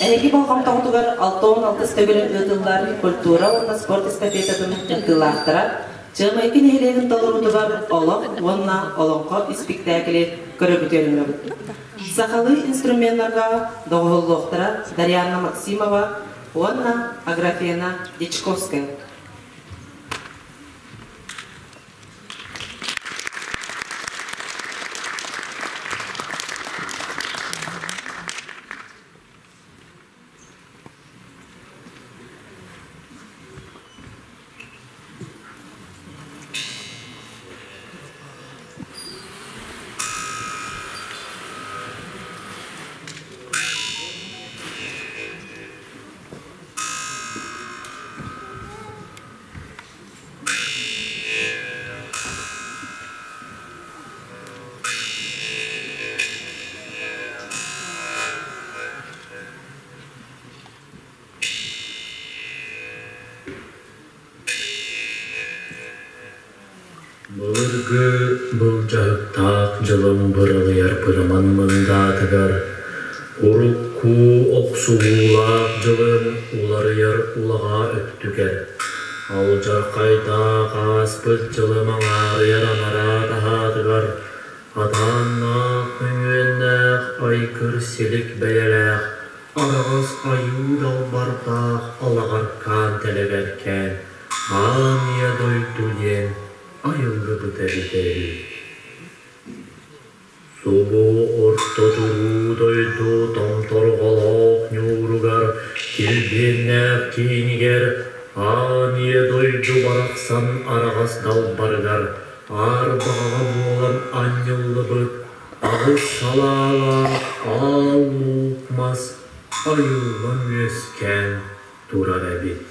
Эһиги болҕомтоҕутугар 66 төгүлүн ыытыллар культура уонна спорт эстафетатын кыттыылаахтара Чыамайыкы нэһилиэгин толоруутугар Олох уонна Олоҥхо испиктээкили көрөбүтүөн ыҥырабыт. Сахалыы инструменнарга доҕуһуоллуохтара Дарьяна Максимова уонна Аграфена Дьячковская. Былыргы былдьаһыктаах дьылым быралыйар быраман мындаатыгар, урукку охсуһуулаах дьылым уларыйар улаҕаа өттүгэр, алдьархайдаах ааспыт дьылым аҥаарыйар анараа таһаатыгар, атааннаах мөҥүөннээх айгыр силик бэйэлээх араҕас айыы далбардаах алаҕаркаан тэлэбэркээн Аан ийэ дойду диэн айыллыбыта эбитэ үһү. Субу орто туруу дойду томторҕолоох ньууругар, килбиэннээх киинигэр Аан ийэ дойду барахсан араҕас далбарыгар аарбаҕаҕа буолан анньыллыбыт аҕыс салаалаах аал луук мас айыллан үөскээн турар эбит.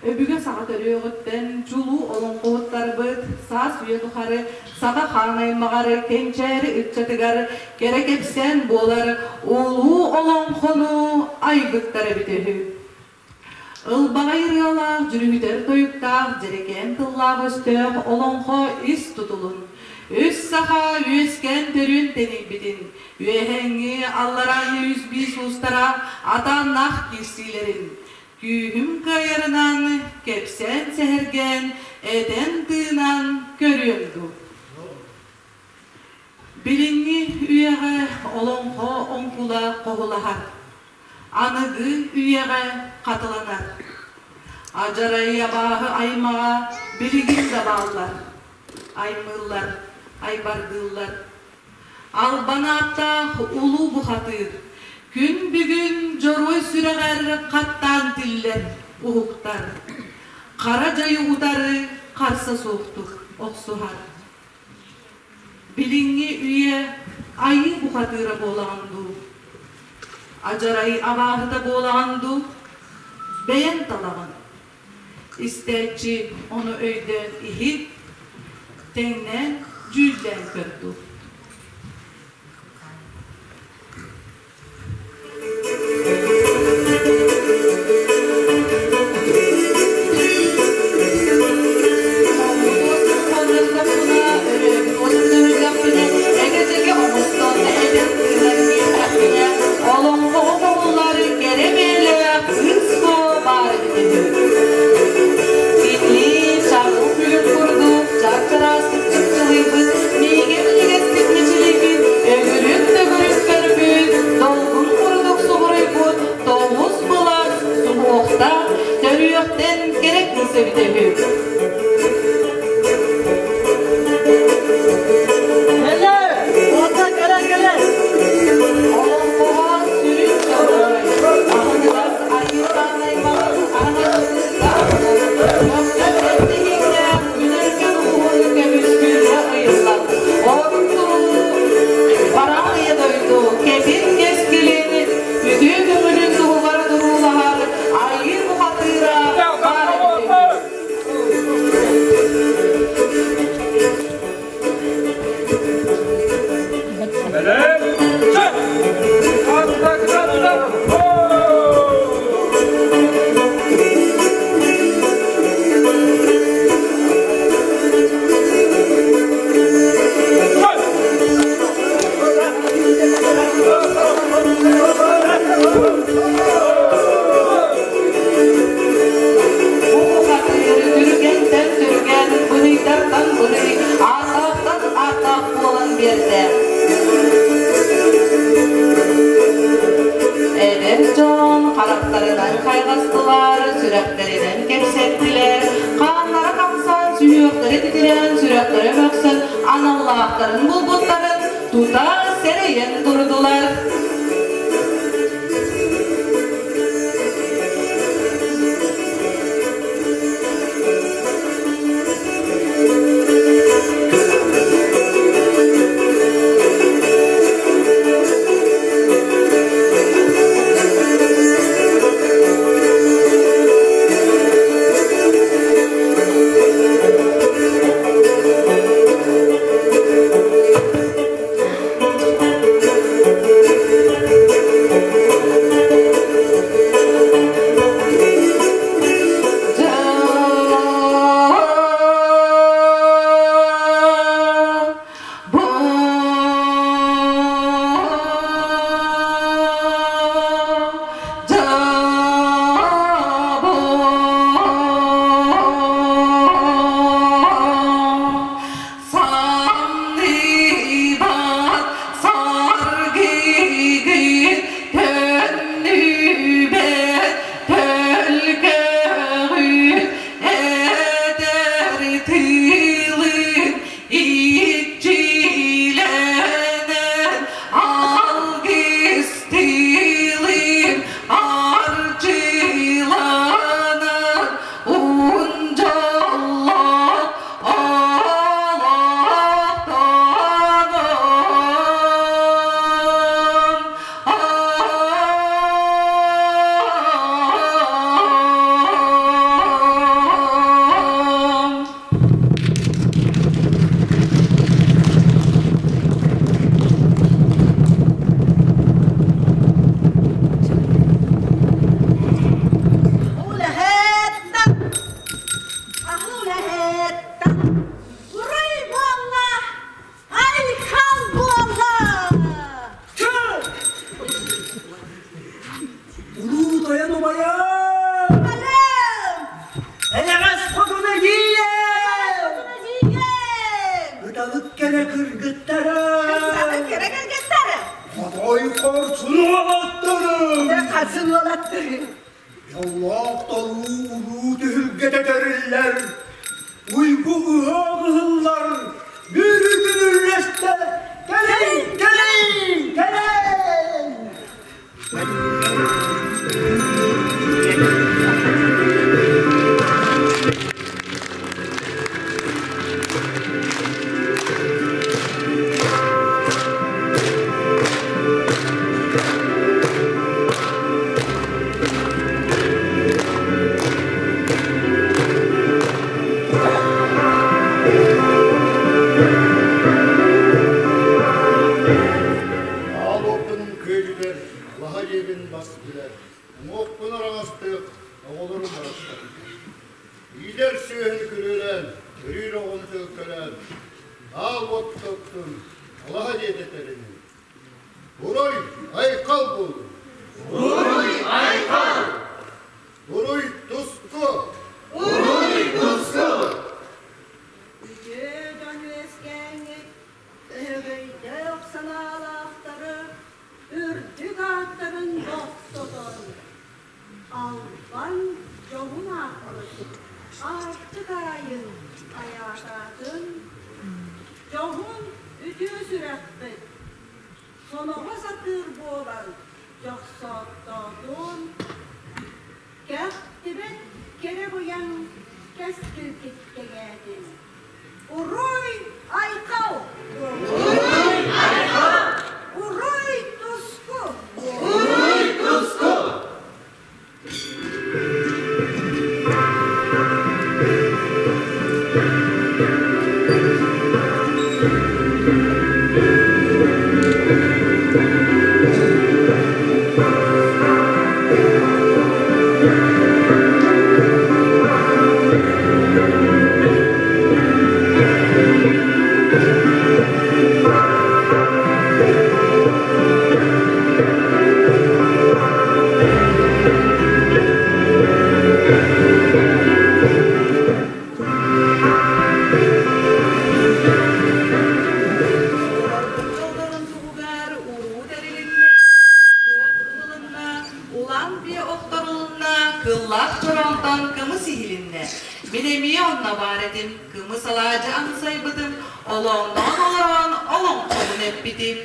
Өбүгэ саҕа төрүөҕүттэн чулуу олоҥхоһуттарбыт саас үйэ тухары саха хаан аймаҕар, кэнчээри ыччатыгар кэрэ кэпсээн буолар улуу олоҥхону айбыттар эбит үһү. Ылбаҕай ырыалаах, дьүрүһүтэр тойуктаах, дьэрэкээн тыллаах өстөөх олоҥхо ис тутулун, үс саха үөскээн төрүөн тэнийбитин, үөһээҥҥи, алларааҥҥы үс биис уустара атааннаах киирсиилэрин, Күүһүм кыайарынан кэпсээн-сэһэргээн, этэн-тыынан көрүөм дуу. Билиҥҥи үйэҕэ олоҥхо оҥкула хоһулаһар, аныгы үйэҕэ хатыланар. Адьарай абааһы аймаҕа билигин да бааллар, аймыыллар, айбардыыллар. Албан ааттаах улуу бухатыыр, күн бүгүн дьоруой сүрэҕэр хаттаан тиллэр, уһуктар. Хара дьайы утары харса суохтук охсуһар. Билиҥҥи үйэ айыы бухатыыра буолаҕын дуу? Адьарай абааһыта буолаҕын дуу? Бэйэҥ талаҕын. Истээччи ону өйдөөн иһит, тэҥнээн, дьүүллээн көрдү. Олоҥхоҕо хоһуллар кэрэ бэйэлээх кыыс баар эбит үһү. Кини чаҕыл күлүк курдук чап-чараастык чыпчылыйбыт миигэ минньигэс биэрдэ. Эдэр дьон харахтарынан хайҕастылар, сүрэхтэринэн кэпсэттилэр, хааннара хамсаан, сүһүөхтэрэ титирээн, сүрэхтэрэ мөхсөн, аналлаахтарын булбуттарын тута сэрэйэн турдулар. Олоҥноон олорон олоҥхобун эппитим.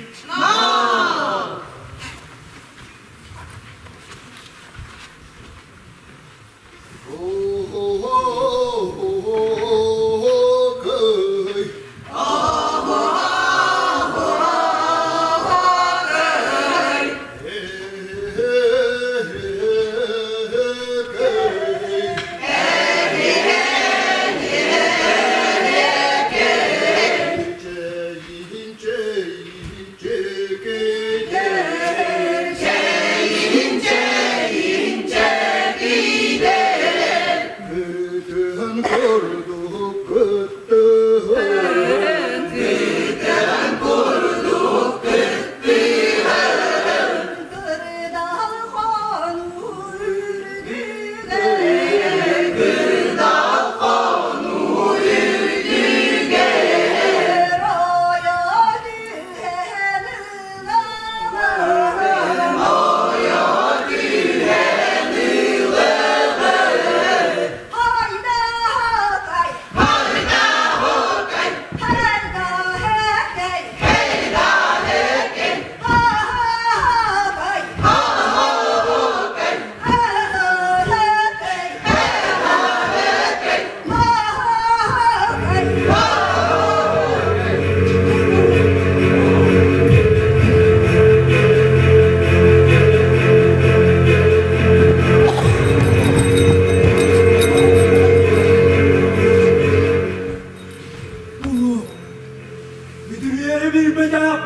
Бүтүрүөрү билбэтэх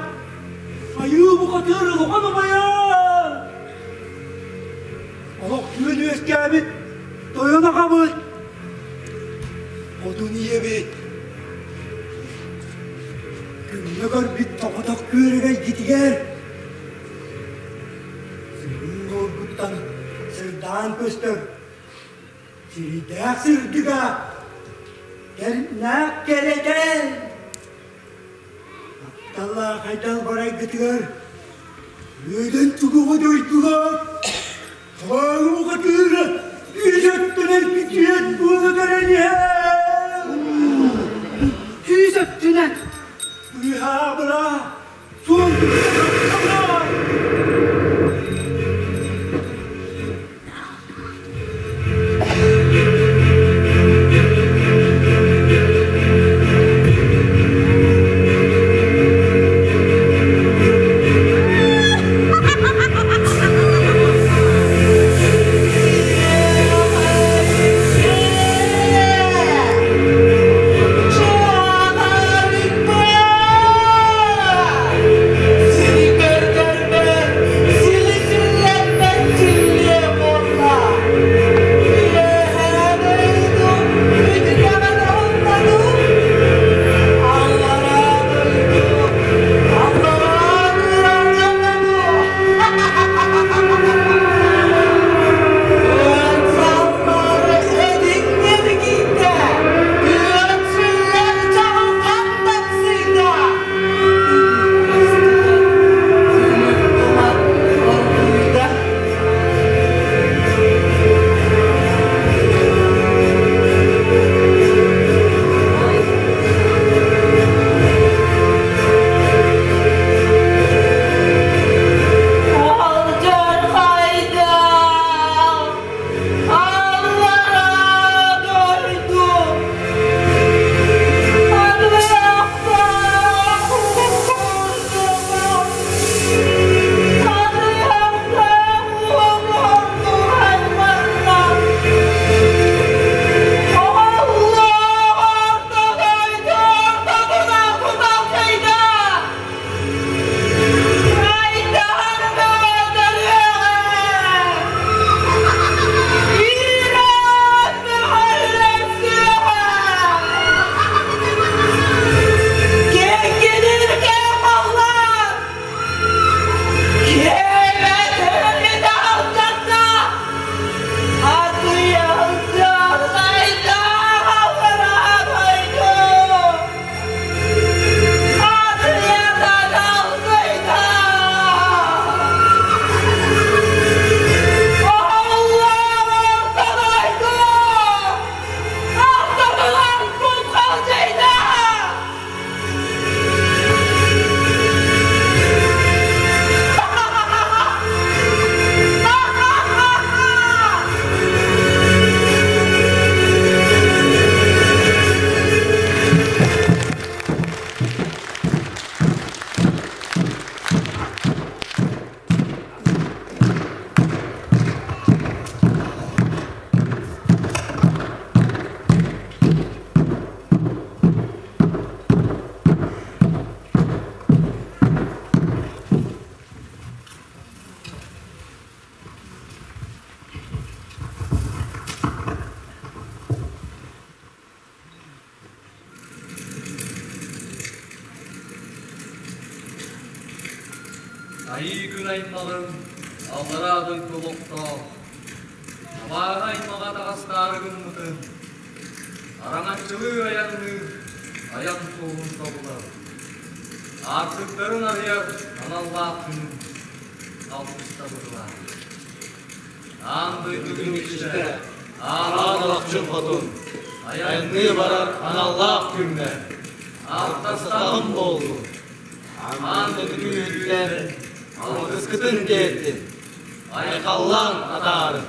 айыы бухатыыр улахан убайа олох түүн үөскээбит тойон аҕабыт хотун ийэбит күҥҥэ көрбүт тоҕотох күөрэгэйгитигэр сырыы уолгуттан сырдаан көстөр сиридээх сырдыга кэрнээх кэрэтэ Тапталлаах айдал барайгытыгар үөдэн тугуҕу дойдулар хаалуҕатыыра күүс өттүнэн күтүөт буола кэлэн иһэр. Күүс өттүнэн Быыһаабыра суол туттара. Чаҕарыппа! Айыы күн аймаҕын аллараа дойду олохтоох абааһы аймаҕа таҕастаары гыммытын араҥаччылыы айанныыр айан суолун тобулар, аартыктарын арыйар аналлаах күнүн алтыста быһылаан. Аан дойду күн иччитэ, аан алахчын хотун, айанныы барар аналлаах күҥҥэ алтастаҕым буоллун. Аан дойду күнүһүттэн алгыскытын тиэрдин, айхаллаан атаарын.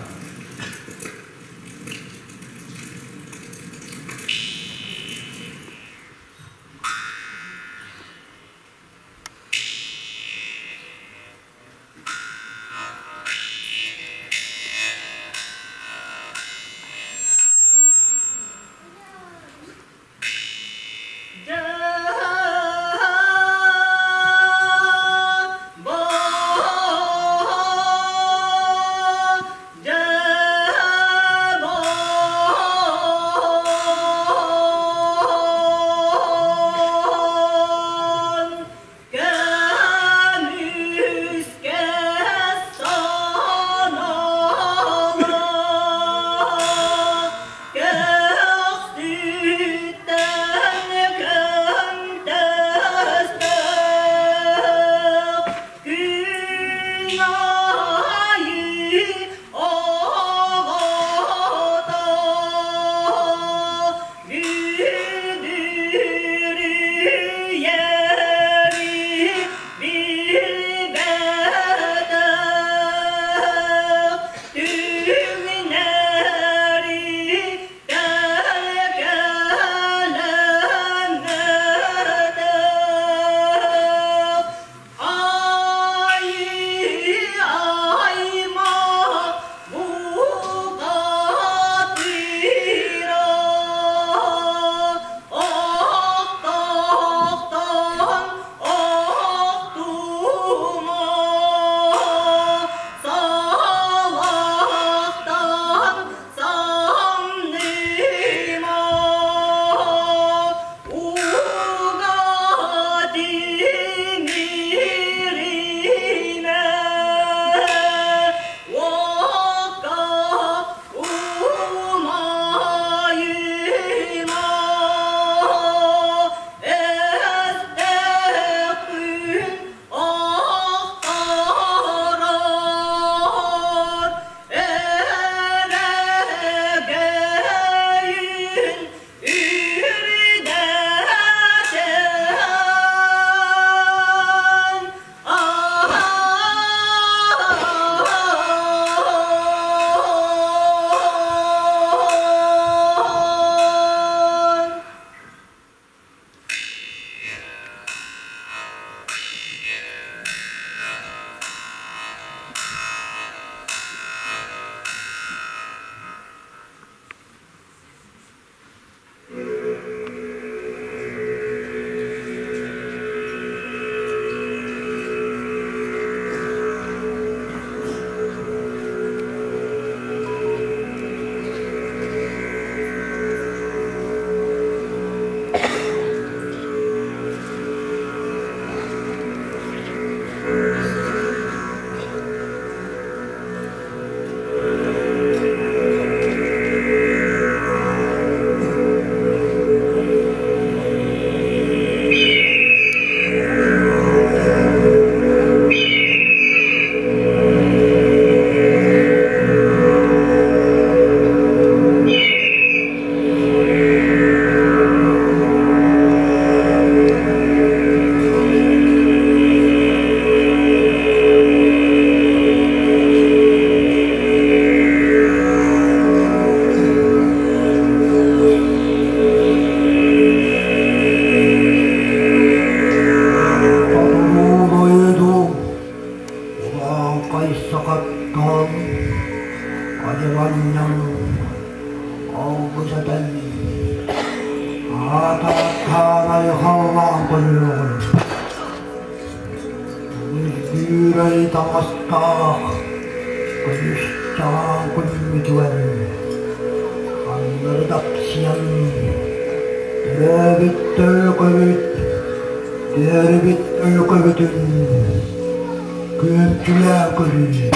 Күөмчүлээн көрүү.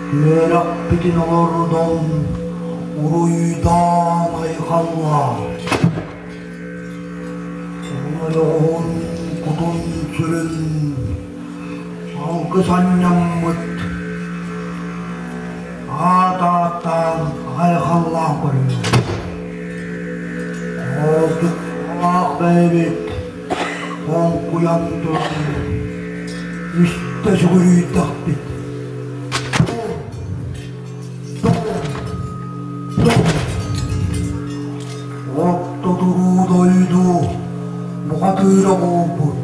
Түөрэхпитин олордон уруйдаан айхаллаан. Ойоҕоһун кутун сүрүн алгыс анньаммыт аат ааттаан айхаллаан көрүҥ. Оолдуктаах бэйэбит хоҥкуйан туран үстэ сүгүрүйдэхпит. Орто туруу дойду бухатыыра буолбут,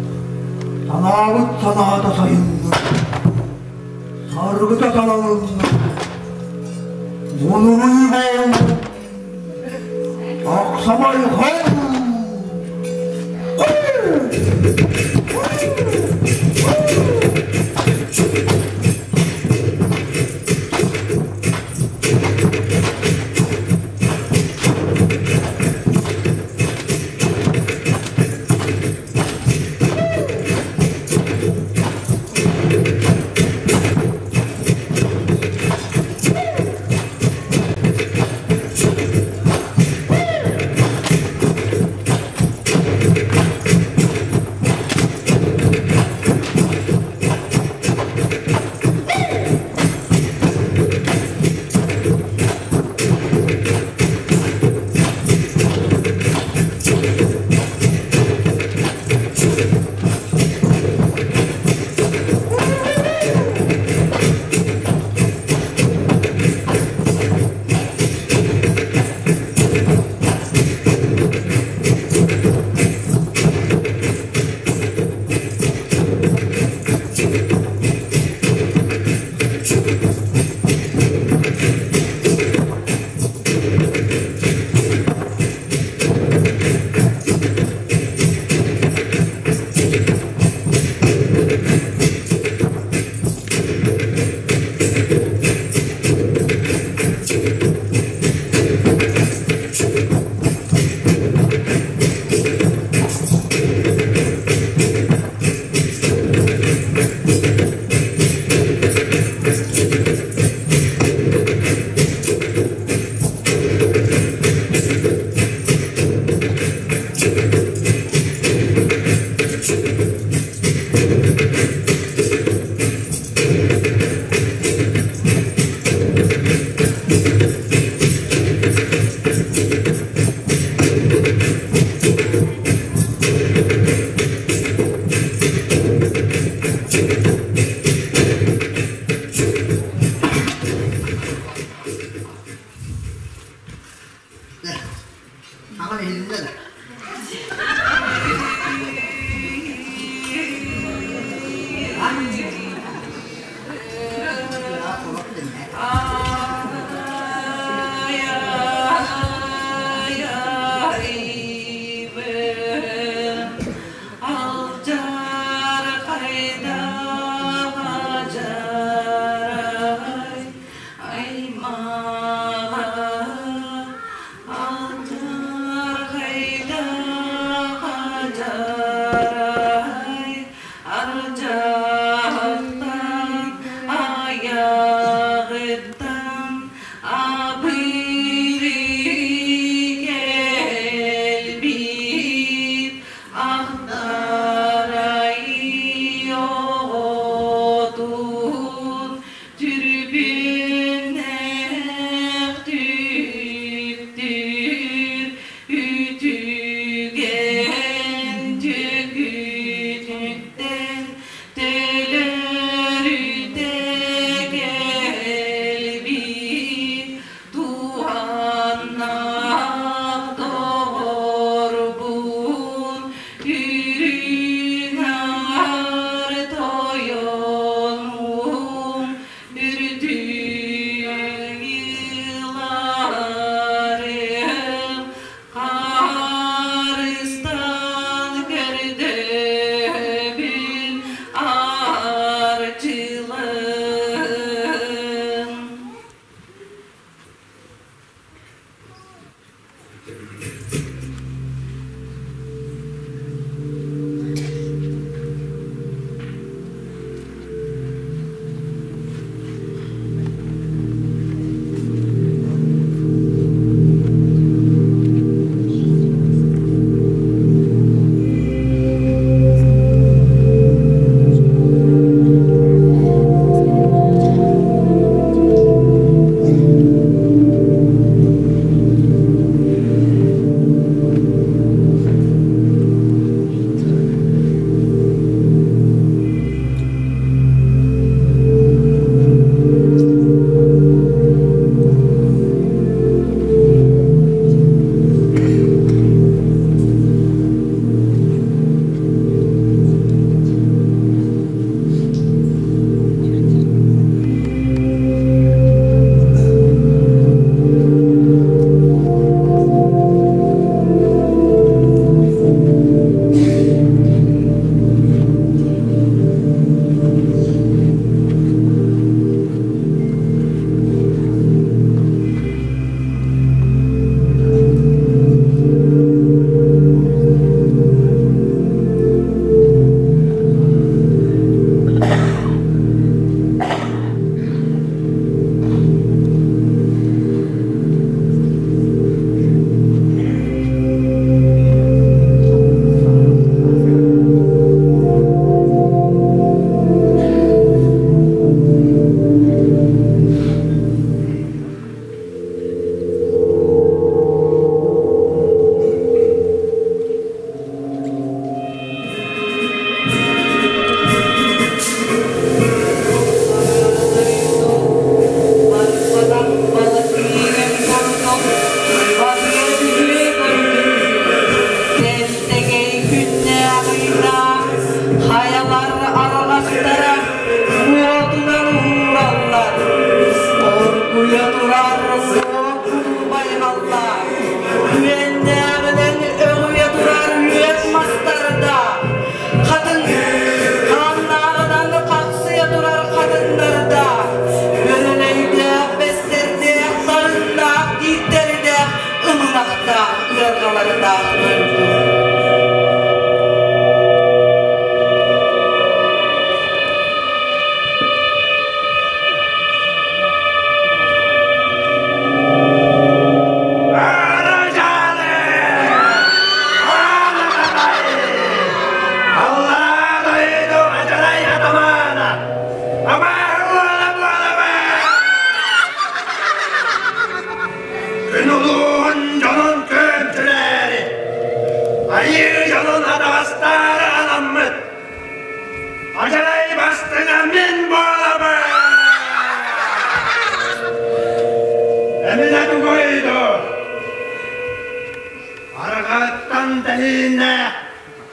санаабыт санаата сайынна, саргыта салалынна, мунуруй буолбут, ахсамай хол! дьонун атаҕастаары анаммыт Адьарай бастыҥа мин буолабын! Эминэ тугуй дуу? Арҕааттан тэһииннээх,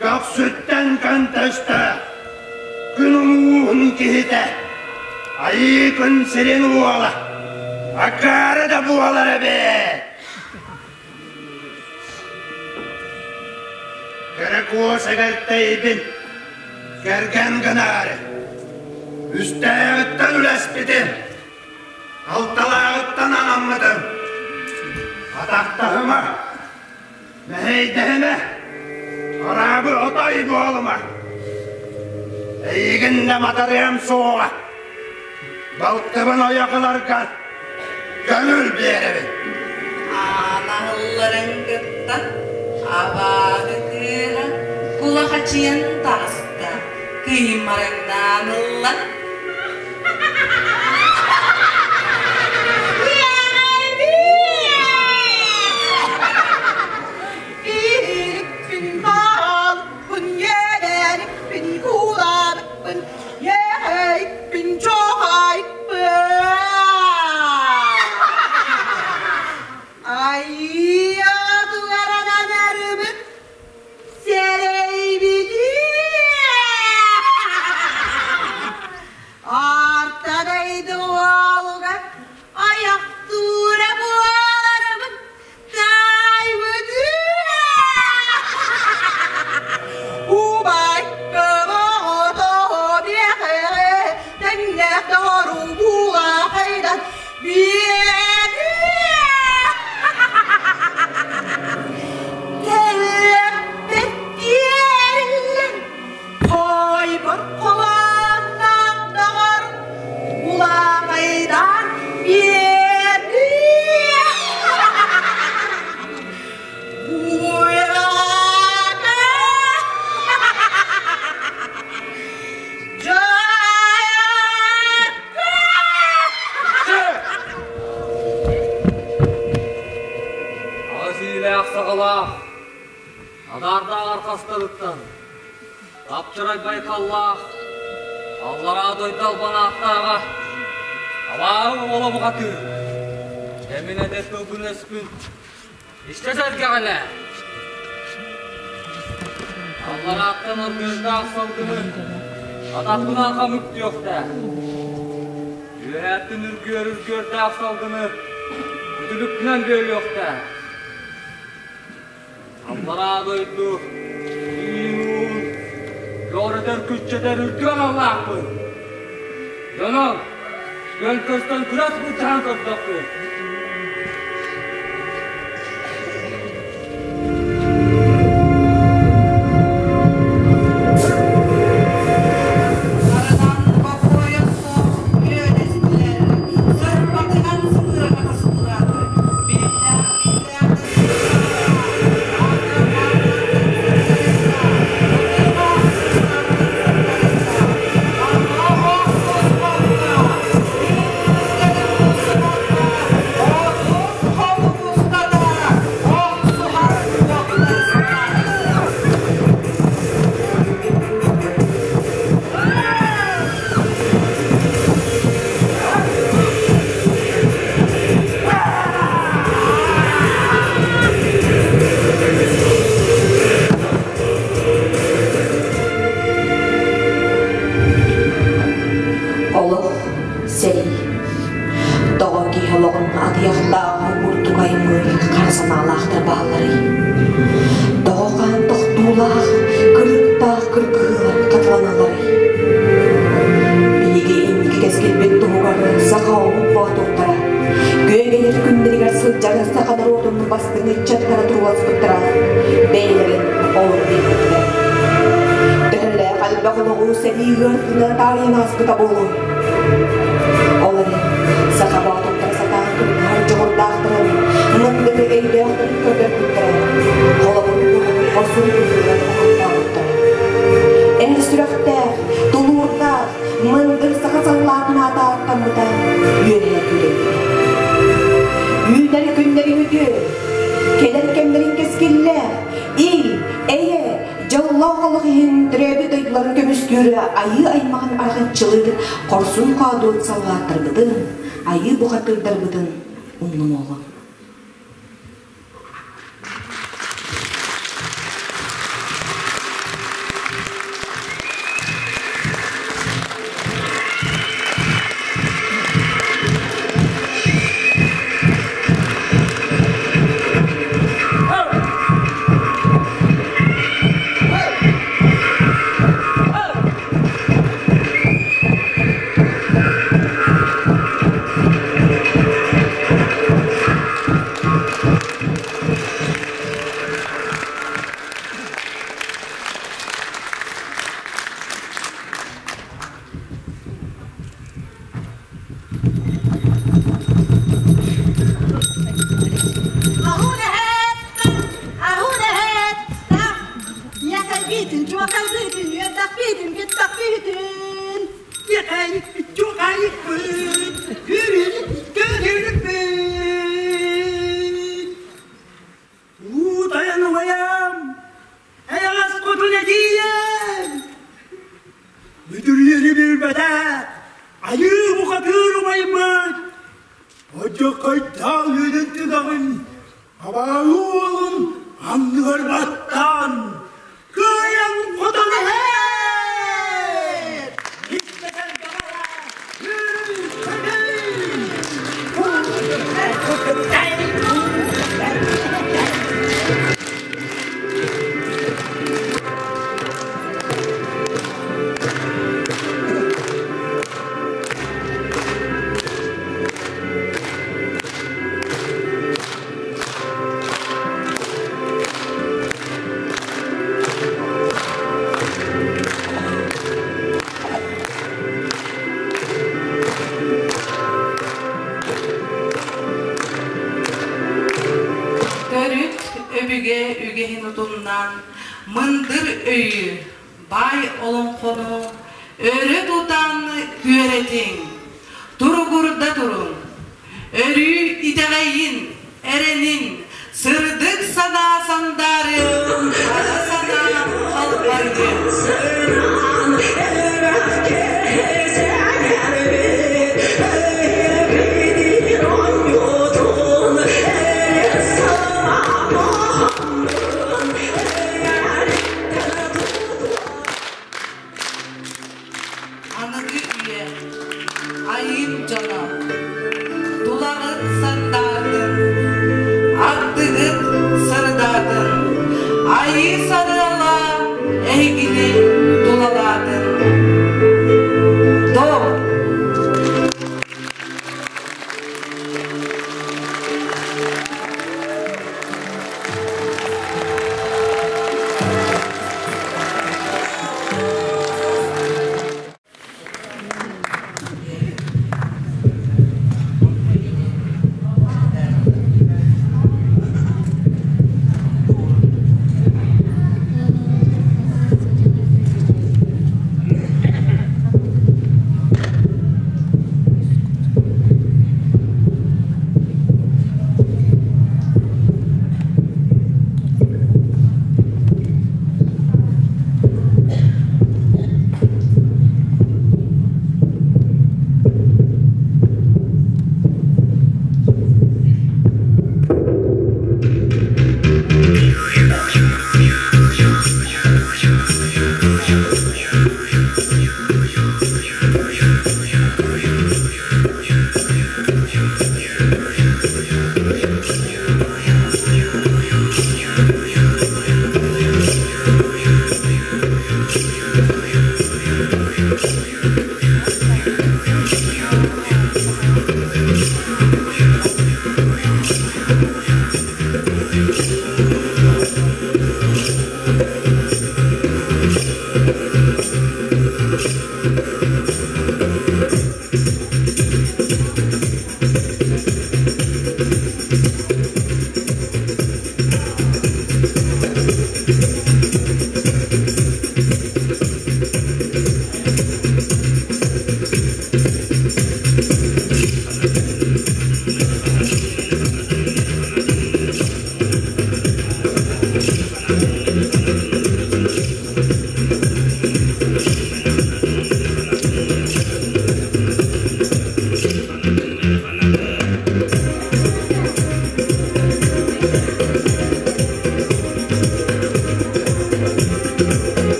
көхсүттэн көнтөстө, күн улууһун киһитэ, айыы күн сирин уола, акаары да буолар эбит! Кэрэ куос эгэлтэйбин, кэргэн гынаары, үстээҕиттэн үлэспитим, алталааҕыттан анаммытым. Атахтаһыма, мэһэйдэһимэ, араабы отой буолума. Эйигин да матарыам суоҕа, балтыбын ойох ыларгар көҥүл биэрэбин. Аан аһылларын кытта абааһы кыыһа кулахачыйан таҕыста, кыймараҥнаан ылла. Иирикпин баалыкпын, иэдээникпин, куулаабыкпын, иэхэйикпин, чоохайыкпын. Айыатыгаранан эрибит сэрэйбитиэ. Артадайды уолугар айахтуура буоларыбын таайбытыа. Убайкам оҕото биэхэ тэҥнээх доҕору булаахайдан биэриэ. Кэллэхпит тиэриллэн хойбор холоонноох доҕор улаахайдаан биэриэ. Аҕыс иилээх саҕалаах, адаардаах архастарыттан, тапчарай байкаллаах, аллараа дойду албанааттааҕа, абааһы уола бухатыыр, кэмин этэ тылбын-өспүн Истэ сэргэҕэлээ! Алларааттан аргыардаах салгыны атахпынан хамык түөхтээх. Үөһээттэн үргүөр үргүөрдээх салгыны үтүлүкпүнэн бүөлүөхтээх. Аллараа дойду иин-уун көҕүрэтэр күччэтэр үрдүк аналлаахпын. Дьоно, күөн көстөн күрэс былдьаһан көрдөхпүт. Барынан бокуойа суох үөлэстилэр, сырбатынан сытыарга тастылар. Биллээх Олох сэрии. Тоҕо киһи олоҕун атыйахтаах курдук аймыыр хара санаалаахтар баалларый? Тоҕо хаан тохтуулаах, кырыктаах кыргыһыылар хатыланалларый? Биһиги инники кэскилбит туһугар саха омук боотурдара, күөгэйэр күннэригэр сылдьар саха норуотун бастыҥ ыччаттара туруорсубуттара, бэйэлэрин олук биэрбиттэрэ. Төһөлөөх элбэх олоҕу сэрии ыартына таарыйан ааспыта буолуой? Ол эрэн, саха боотурдара сатаан кыргыһар дьоҕурдаахтарын, мындыр өйдөөхтөрүн көрдөрбүттэрэ, холобур хорсун быһыылар оҥортообуттара. Эр сүрэхтээх, тулуурдаах, мындыр саха саллаатын аата ааттаммыта үөһээ күүрэйбитэ. Үүнэр күннэриҥ үтүө, кэлэр кэмнэриҥ кэскиллээх, ил, эйэ, Дьоллоох олох иһин төрөөбүт дойдуларын көмүскүүр айыы аймаҕын араҥаччылыыр хорсун хоодуот саллааттарбытын, айыы бухатыырдарбытын умнумуоҕуҥ. Мүдүрүйэри билбэтэ, айыы бухатыыр убайбыт, Одьокойдоох үөнүн түгэҕин, абааһы уолун анныгар баттаан, кыайан хотон иһэр! Истэтэр баҕара, Төрүт өбүгэ үгэһин утумнаан мындыр өйү, баай олоҥхону өрө тутан күөрэтиҥ, туругурда туруҥ, өрүү итэҕэйин, эрэнин, сырдык санаа сандаарын, хара санаа халбарыйын. Аныгы үйэ айыым дьоно, тулаҕыт сандаардын, ардыгыт сырдаатын, айыы сарыала эһигини тулалаатын. Дом!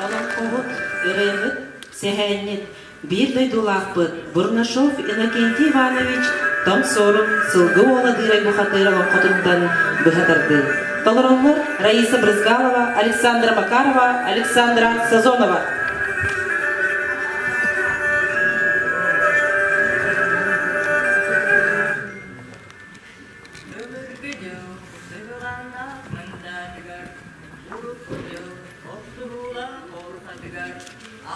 Олоҥхоһут, ырыаһыт, сэһээнньит, биир дойдулаахпыт Бурнашов Иннокентий Иванович Тоҥ Суорун Сылгы Уола Дыырай бухатыыр олоҥхотуттан быһа тардыы. Толороллор Раиса Брызгалова, Александра Макарова, Александра Сазонова. Былыргы дьыл сыһыланнаах мындаатыгар, урукку дьыл охсуһуулаах орхатыгар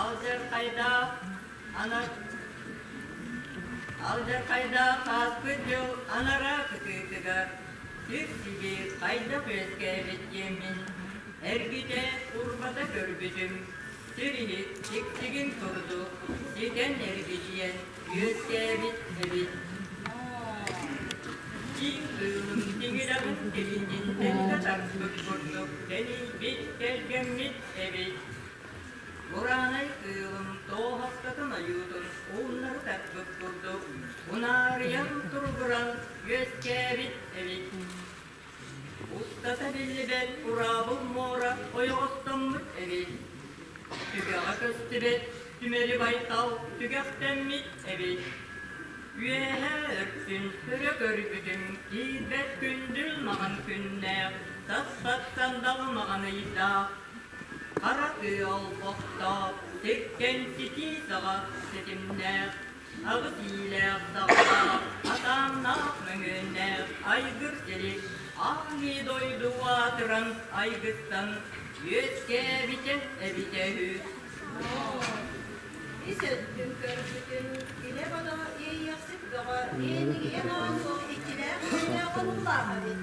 алдьархайдаах ана алдьархайдаах ааспыт дьыл анараа кытыытыгар сир-сибиир хайдах үөскээбит диэммин эргитэ урбата көрбүтүм, сир иһит тиктигин курдук ситэн эргичийэн үөскээбит эбит. Киин кыылым тиҥилэҕин тилиннин тэҥҥэ тарпыт курдук тэнийбит, тэлгэммит эбит. Бураанай кыылым туоһахтатын ойуутун ууннары тарпыт курдук унаарыйан туругуран үөскээбит эбит. Устата биллибэт ураабыл муора ойоҕостоммут эбит. Түгэҕэ көстүбэт түмэри байтал түгэхтэммит эбит. Үөһээ өртүн өрө көрбүтүм киирбэт күндүл маҕан күннээх, саспат сандал маҕан ыйдаах, хара тыа олбохтоох, сиртэн ситии саҕа ситимнээх, аҕыс иилээх саҕалаах, атааннаах мөҥүөннээх айгыр сири аан дойду аатыран айгыстан үөскээбитэ эбитэ үһү. Ис өттүн көрбүтүм, илэ-бодо иэйиэхсит бөҕө, иэнигийэн оонньуур иччилээх күннээх оруулаах эбит.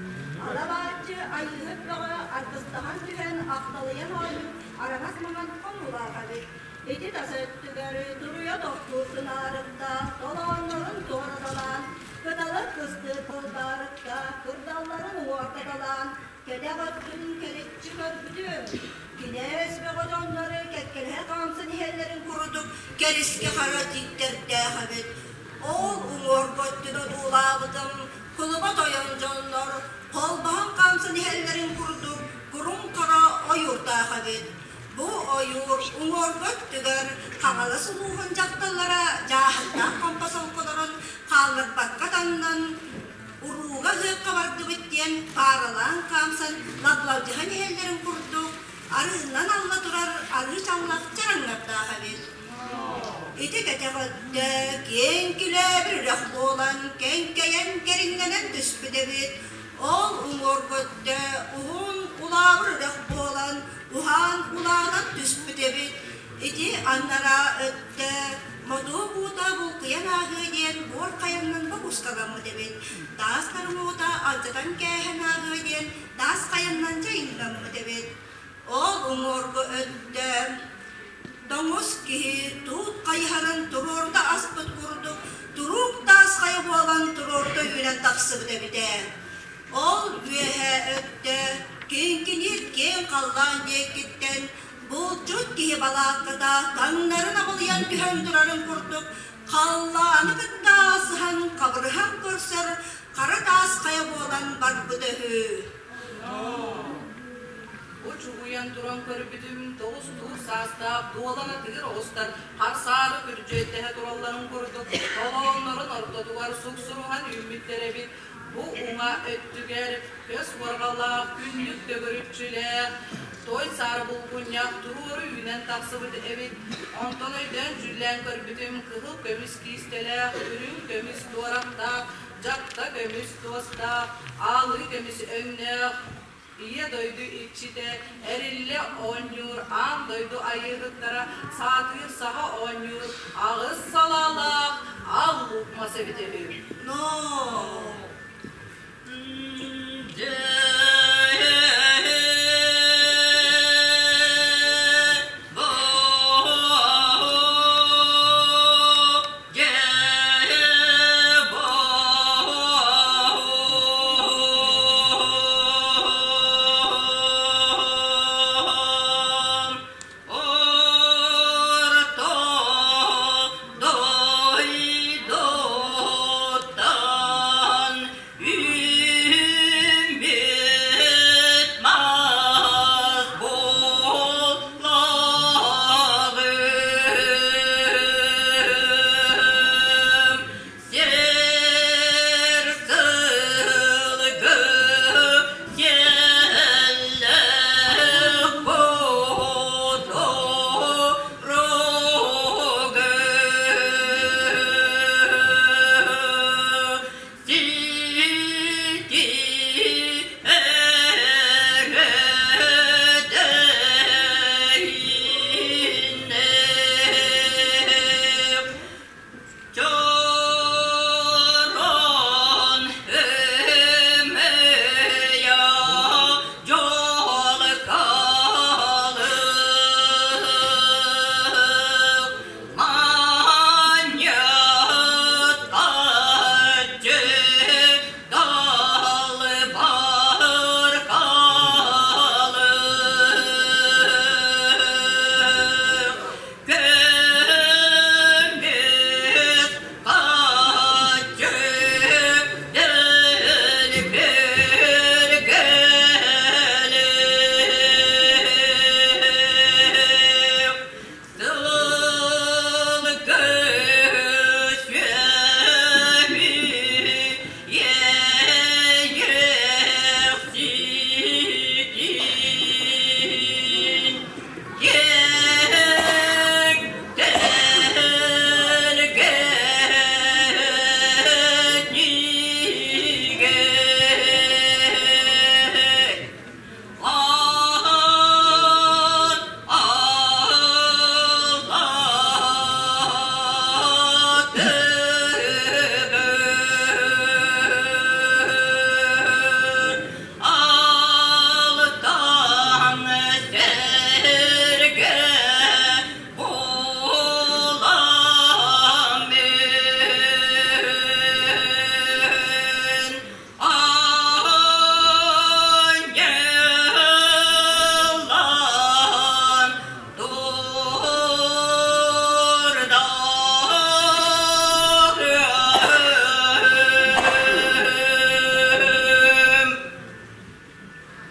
Алабааччы айыыһыт бөҕө аргыстаһан түһэн ахталыйан оонньуур араҥас маҥан хонуулаах эбит. Ити тас өттүгэр туруйа тохтуур тунаарыктаах, толооннорун туораталаан, кыталык кыстыыр кылбаарыктаах, кырдалларын уҥуортаталаан, кэтэх өттүн кэриччи көрбүтүм. Кинээс бөҕө дьоннору кэккэлэһэ хаамсан иһэллэрин курдук кэрискэ хара тииттэрдээх эбит. Ол уҥуорга өттүн одуулаабытым, кулуба тойон дьоннор холбоһон хаамсан иһэллэрин курдук куруҥ хара ойуурдаах эбит. Бу ойуур уҥуоргу өттүгэр Хаҥалас улууһун дьахталлара дьааһыктаах хампа солколорун хаалларбакка таҥнан, урууга ыһыахха бардыбыт диэн пааралаан хаамсан лаглалдьыһан иһэллэрин курдук, арыыннан алла турар арыы чаллах чараҥнардаах эбит. Ити кэтэх өттө киэҥ килээбир үрэх буолан кэҥкэйэн кэриҥнэнэн түспүт эбит. Ол уҥуоргу өттө уһун улаабыр үрэх буолан уһаан улаатан түспүт эбит. Ити анараа өттө мотуок уута булкуйан ааһыа диэн буор хайаннан бобуускаламмыт эбит. Таас тарымуута алдьатан кээһэн ааһыа диэн таас хайаннан дьайыҥнаммыт эбит. Ол уҥуоргу өттө тоҥус киһи туут хайыһарын туруорда аспыт курдук туруук таас хайа буолан туруорда үүнэн тахсыбыт эбитэ. Ол үөһээ өттө киҥкиниир киэҥ халлаан диэкиттэн булчут киһи балаакката таҥнары намылыйан түһэн турарын курдук халлааны кытта аасыһан хабырыһан көрсөр хара таас хайа буолан барбыта үһү. Учугуйан туран көрбүтүм, тоҕустуур саастаах дуолан атыыр оҕустар харсаары күрдьүөттэһэ туралларын курдук толооннорун ортотугар суксуруһан үүммүттэр эбит. Бу уҥа өттүгэр көс уорҕалаах күннүк төгүрүччүлээх, Той саары булгунньах туруору үүнэн тахсыбыт эбит. Онтон өйдөөн дьүүллээн көрбүтүм, кыһыл көмүс киистэлээх, үрүҥ көмүс туорахтаах, дьахта көмүс туостаах, аалыы көмүс өҥнөөх, Ийэ дойду иччитэ, эриллэ оонньуур аан дойду айыыһыттара саатыыр саха оонньуур аҕыс салаалаах Аал Луук мас эбитэ үһү.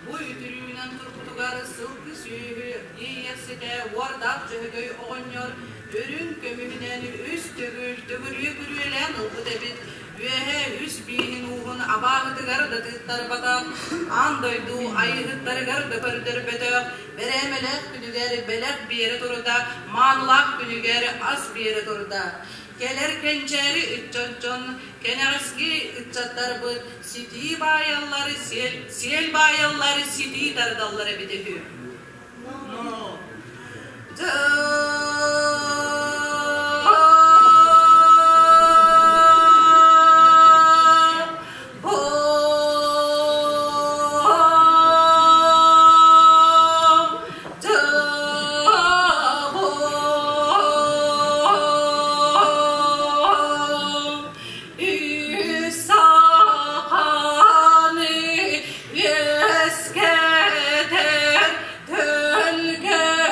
Бу үтүрүүнэн турбутугар сылгы сүөһү иэйиэхситэ Уордаах Дьөһөгөй оҕонньор үрүҥ көмүһүнэн үс төгүл төгүрүйэ күрүөлээн ылбыт эбит. Үөһэ үс бииһин ууһун абааһытыгар да тыыттарбатах, аан дойду айыыһыттарыгар да көрдөрбөтөх, бэрээмэлээх күнүгэр бэлэх биэрэ турда, маанылаах күнүгэр ас биэрэ турда. Кэлэр кэнчээри ыччат дьон, кэнэҕэски ыччаттарбыт ситии баайаллар, сиэл, сиэл баайаллар, ситии тардаллар эбит үһү. Үөскэтэр төлгөлөх.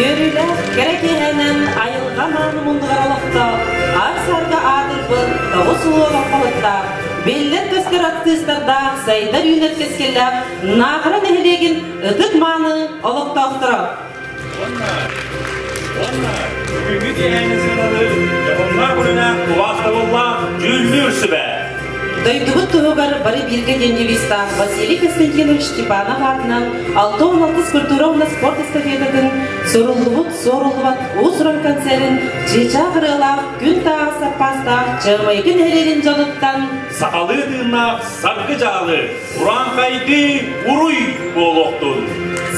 Үөрүүлээх кэрэ киэһэнэн айылҕа мааны муннугар олохтоох аар-саарга аатырбыт тоҕус улуу олоҥхоһуттаах, биллэр-көстөр артыыстардаах сайдар үүнэр кэскиллээх Наахара нэһилиэгин ытык-мааны олохтоохторо! Уонна, уонна бүгүҥҥү киэһээни сыаналыыр дьоһуннаах үлэлээх убаастабыллаах дьүүллүүр сүбэ. Дойдубут туһугар бары бииргэ диэн девизтаах Василий Константинович Степанов аатынан 66 культура уонна спорт эстафетатын суруллубут суоруллубат уус-уран концерын чыычаах ырыалаах күн тааҕы саппаастаах Чыамайыкы нэһилиэгин дьонуттан Сахалыы тыыннаах саргы дьаалы урааҥхайдыы уруй буолуохтун!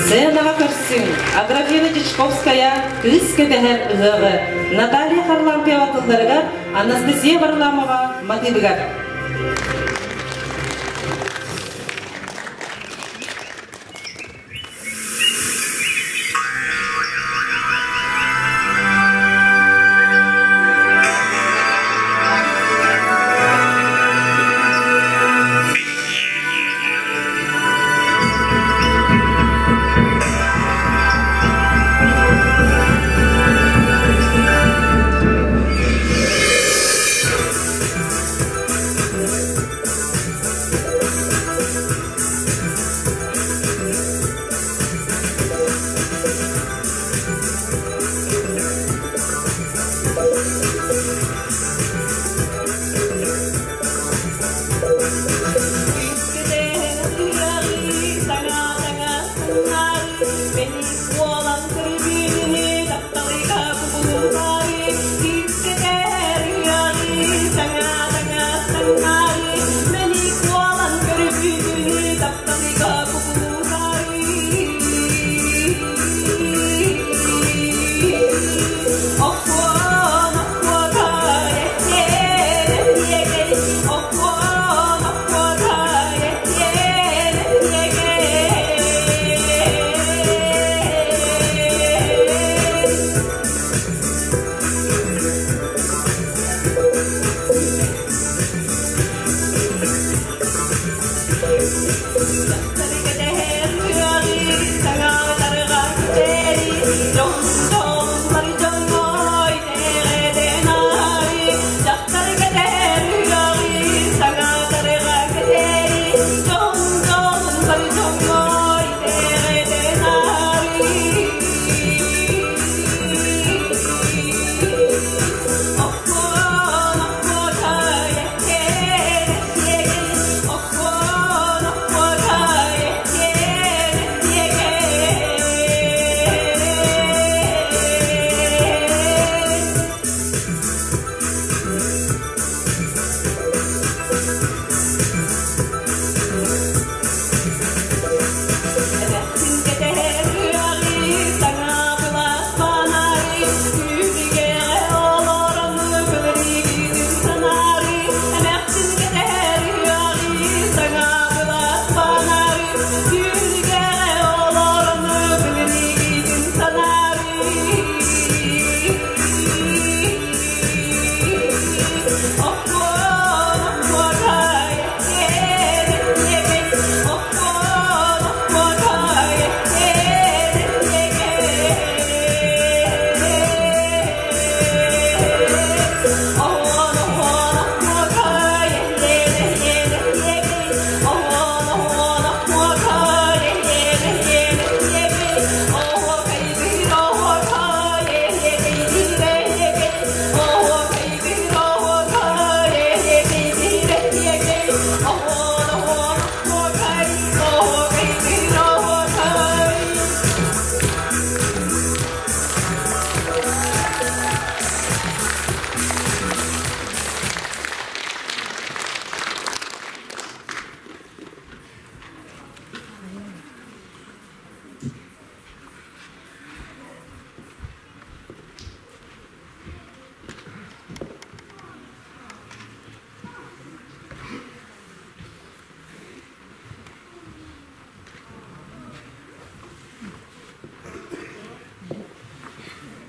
Сценаҕа көрсүҥ Аграфена Дьячковская «Кыыс кэтэһэр ыһыаҕы» Наталья Харлампьева тылларыгар Анастасия Варламова матыыбыгар.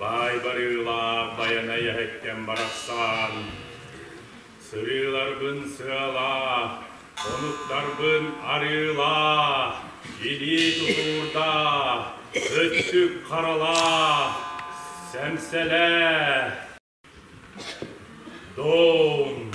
Баай барыылаах Байанай эһэккэм барахсан, сырыыларбын сыалаа, хонуктарбын арыылаа, илии тутуурдаа, өттүк харалаа, сэмсэлээ. Дом!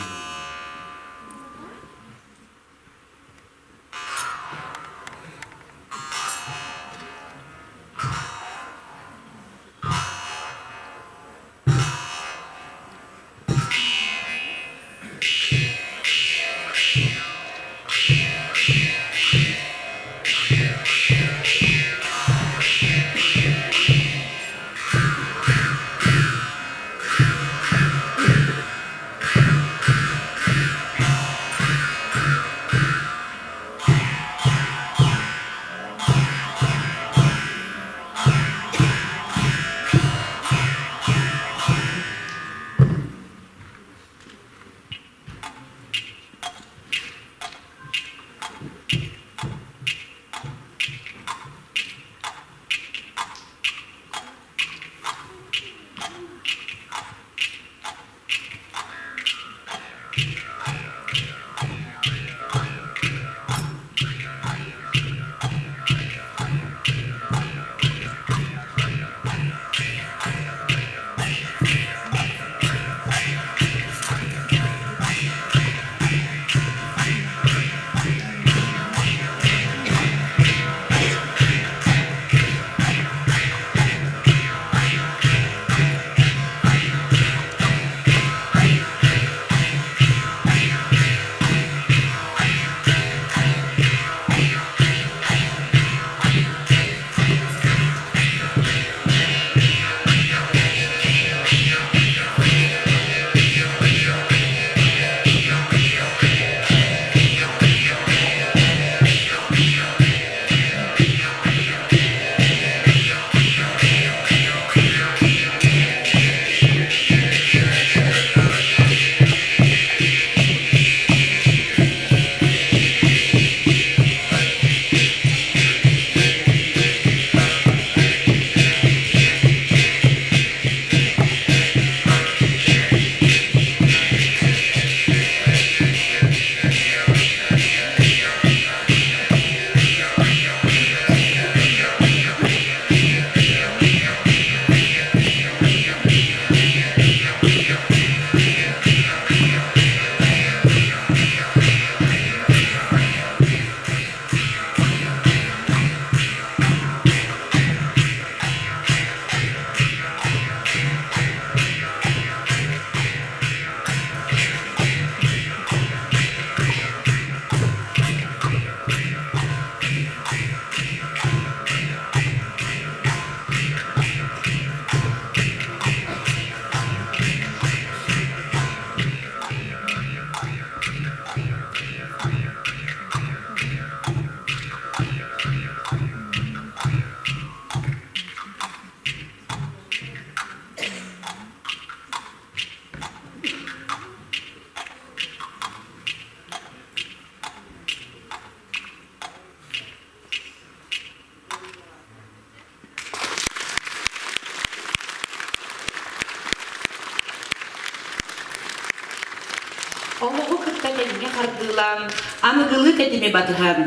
хардыылаан, аныгылыы тэтими батыһан,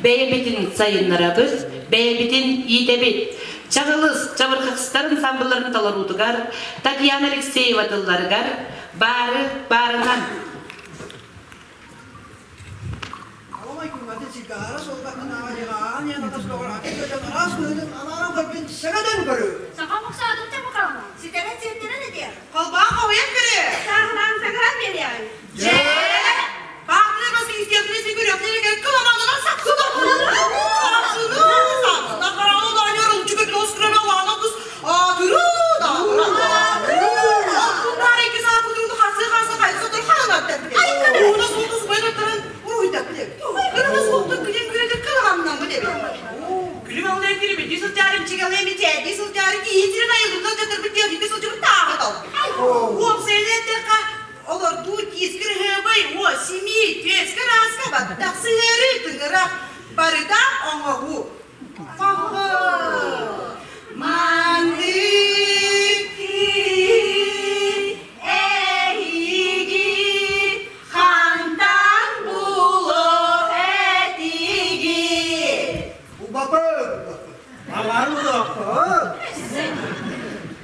бэйэбитин сайыннарабыт, бэйэбитин иитэбит. Чаҕылыс чабырҕахсытар ансамблларын толоруутугар Татьяна Алексеева тылларыгар баары баарынан Саха муксаатын чабыкалма. Ситэрэн сиэттэрэн этиэх. Холбоох хомуйан көрүө. Сааһылаан саҥаран биэриэҕиҥ. Дьэ! Баахтыны бас истиэхтэрэ сүгүрүөхтэрэ кыламанынан сапсыны сапсыны сапсына хараҕын оонньоор улчу көтүн оскурана лаана кус аатыры даатыра икки саа кутуруну харсы харсы хайса тур хаалаттар ууна суутус байраттарын уруйдаппыт кыргыз суохтун күнен күрөтө кыламнаммыт эбит күлүм аллай күлүмүдүү сылдьаарым чигалай мичээдии сылдьаары киһи сирин айылгытынан дьатырбыт диэхигэ сылдьыбыт тааҕы тал уопсайынан эттэххэ олордуу тиис кырыһыабай уо симии түөскэ рааска баттах сыһыары тыҥырах барыта оҥоһуу Маннык эһиги хантан булуо этигит? Убапыт! Баҕар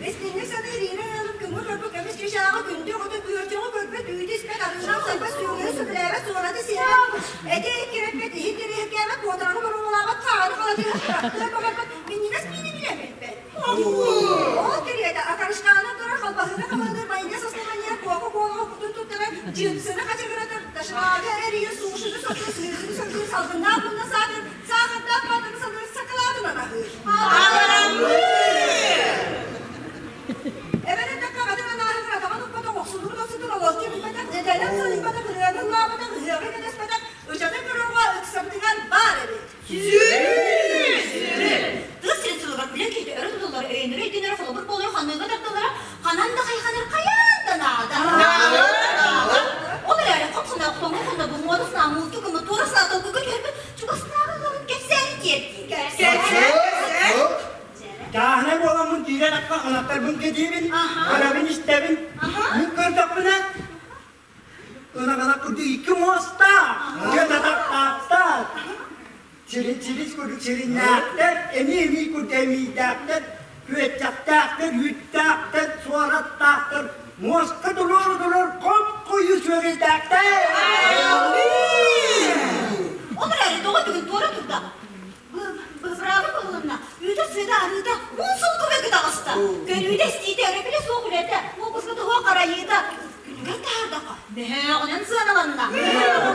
Истиҥник саныыр Ира ыалым көҥүл көрбүт көмүс чычааҕы күндү оҕото күөрчэҕи көрбөт үүтү испэт арыынан сарбас сүөгэйи сөбүлээбэт суораты сиэбэт эти эккирэппэт иһин кириэһиргээбэт куотараҕы боруобалаабат хааны халатыһар кырахтыан баҕарбат минньигэс миини билэн билбэт. Ол кэриэтэ акарышкааны турар халбаһыыны хамандыр майонез астаманньыйар кока-колаҕа кутун туттарар чипсыны хачыгыратар доширагы эрийэр сушины сотур сыысыны сотур салгыннаах мунна саатыр саахардаах баатаны салгын сакалаатынан аһыыр. Эбэн эттэххэ, аҕатын анааһыгар атаҕын укпатах, охсуллубут охсутун олоччу билбэтэх, дьэдьэнэн сылыйбатах, ырыаны ыллаабатах, ыһыаҕы кэтэспэтэх, ычатын көрөргө ыксабытыгар баар эбит. Тыа сирин сылыгар үлэ киһитэ өрө тутуллар, өйөнөрө өйдөнөрө, холобур буолар, ханыыга тардыллара, ханан да хайханар хайаан да наада. Ол эрээри хом санаа хотоҥҥо хонно бу муода санаа муустук гыммыт туора санаа толкуйга түһэрбит чугастааҕы ыалын кэпсээнин тиэрдии. Чааһынай буоламмын киирэн акка ынахтарбын кэтиибин, көрөбүн истэбин. Мин көрдөхпүнэ, ынах курдук икки муостаах, түөрт атахтаахтар, сирин сирис курдук сириннээхтэр, эмиий эмиий курдук эмиийдээхтэр, күөччэхтээхтэр, үүттээхтэр, суораттаахтар, муоска туруору турар хоп-хойуу сүөгэйдээхтэр. Ол эрээри тоҕо бүгүн туора турда? Быраабы быһылынна, үүтэ-сыыта арыыта уон солкуобайга таҕыста. Көрүүтэ-истиитэ өрөбүлэ суох үлэтэ, уоппуската суох харайыыта. Күнүгэр таһаардахха, мөһөөҕүнэн сыаналанна. Ааһа,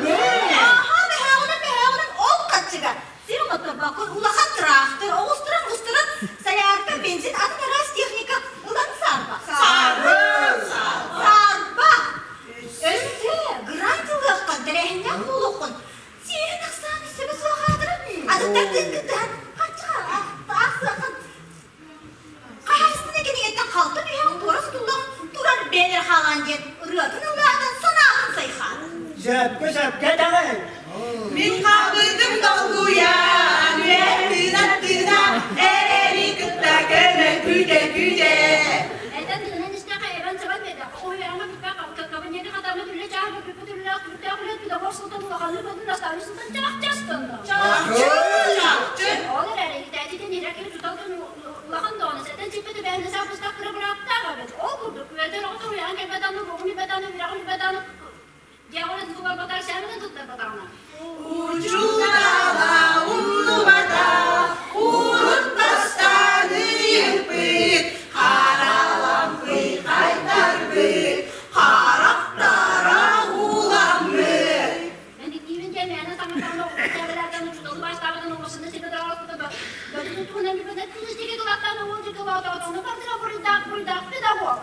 мөһөөҕүнэн, мөһөөҕүнэн ол хаччыга. Сир оҥотторбокко улахан тыраахтыр, оҕустаран, устаран, солярка, бензин, атын араас техника ылан саарба. Саарба! Өссө грант ылыаххын, тэрээһиннээх буолуоххун, Сиэһин ахсаан сөбө суох аатыран, атыттардыын кыттыһан, хаччаҕа аахсыаххын. Хаһаайыстыбаны кинигэттэн халты түһэн туора сутуллан турар бэйэлэр хаалаан диэн ырыатын ыллаатан санаатын сайхаата. Сөпкө сөпкө даҕай. Мин хаалбытым долгуйан, тыына-тыына, эрэли кытта көмө күүтэ-күүтэ. Этэн тыынан истэххэ эбэн сабан биэрдэххэ, уһуйааҥҥа бүппэх кабинеты хатаммыт үлэ чааһыгар бүппүт үлэлээх түбүктээх үлэ педагог сылтан улаханнык бөдүн наставник сылтан чахчы Чахчы! Ол эрээри иитээччитин иһирэх киһи тутал күн улахан доҕоно сэтэн сиппит эбээһинэс августаах кыра бырааптаах эбит. Ол курдук, үөрдэр оҕото уйаҕын кэлбэт аны, уруогун билбэт аны, үөрэҕин билбэт аны, дьиэҕин туларбатар, сээмэнин туттарбатаҕына. Учуутала умнубата, урут бастаан ыйыппыт, харалампый хайтарбыт, харахтара ууламмыт. Мендиктиибин диэн мээнэ саҥа-саҥа оҕолорун учууталы баастаабытын оҕосуна сиргэ даҕаласпыта бөтүн туһунан билбэтэ тылы сиги тулаттан уон дьикки лоотоотону бардыра буруйдаах буруйдаах педагог.